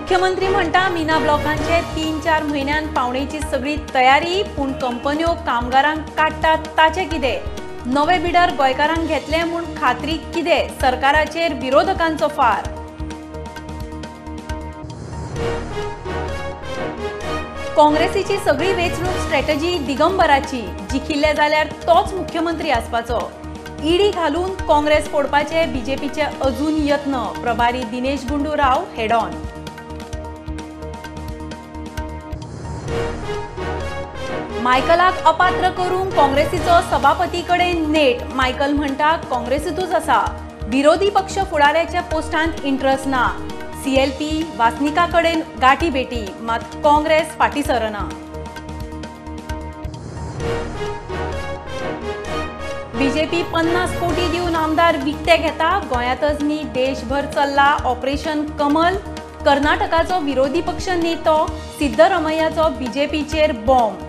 मुख्यमंत्री म्हणटा मिना ब्लॉकांचे 3-4 म्हयन्यान पावणेची सगळी तयारी, पूण कंपन्यो कामगारांक काडटात ताचें कितें? नवे बिडर गोंयकारांक घेतले म्हूण खात्री कितें? सरकाराचेर विरोधकांचो फार। काँग्रेसीची सगळी वेंचणूक स्ट्रॅटजी दिगंबराची, जिखिल्ले जाल्यार तोच मुख्यमंत्री आसपाचो। ईडी घालून काँग्रेस फोडपाचे बीजेपीचे अजून यत्न, प्रभारी दिनेश गुंडू राव हेड ऑन। मायकलाक अपात्र करूंक काँग्रेसीचो सभापती कडेन नेट, मायकल म्हणटा काँग्रेसीतूच आसा, विरोधी पक्ष फुडाऱ्याच्या पोस्टांत इंट्रस्ट ना। सीएलपी वासनिका कडेन गाठी भेटी, मात काँग्रेस फाटीं सरना। बीजेपी 50 कोटी दिवन आमदार विकते घेता, गोंयांतच न्ही देशभर चल्ला ऑपरेशन कमल। कर्नाटकाचो विरोधी पक्ष नेतो सिद्धरमय्याचो बीजेपीचेर बॉम्ब।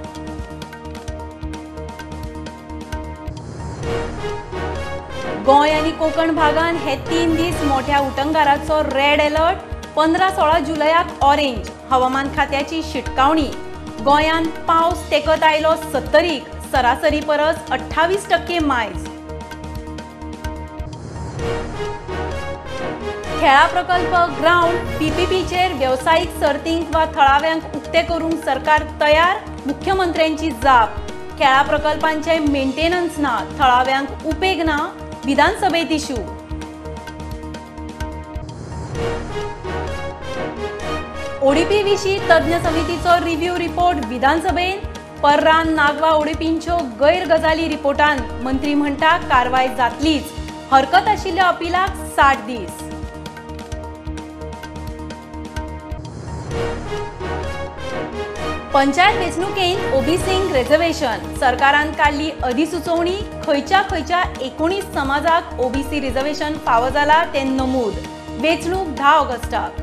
गोंय आनी कोकण भागान हे 3 दीस मोठ्या उटंगाराचो रेड अलर्ट, 15-16 जुलयाक ऑरेंज, हवामान खात्याची शिटकावणी। गोंयांत पावस तेकत आयलो 70, सरासरी परस 28% मायज। खेळा प्रकल्प ग्रावंड पीपीपीचेर वेवसायीक सर्तींक वा थळाव्यांक उक्ते करूंक सरकार तयार, मुख्यमंत्र्यांची जाप। खेळा प्रकल्पांचे मेंटेनन्स ना, थळाव्यांक उपेग ना, विधानसभेत इश्यू। ओडीपी विशीं तज्ञ समितीचो रिव्ह्यू रिपोर्ट विधानसभेत, पर्रान नागवा ओडीपींच्यो गैर गजाली रिपोर्टान मंत्री म्हणटा कारवाय जातलीच, हरकत आशिल्ल्या अपिलाक 60 दीस। पंचायत वेंचणुकेंत ओबीसींक रिझर्वेशन, सरकारान काडली अधिसुचोवणी, खंयच्या खंयच्या 19 समाजाक ओबीसी रिझर्वेशन फावो जाला तें नमूद। वेंचणूक 10 ऑगस्टाक।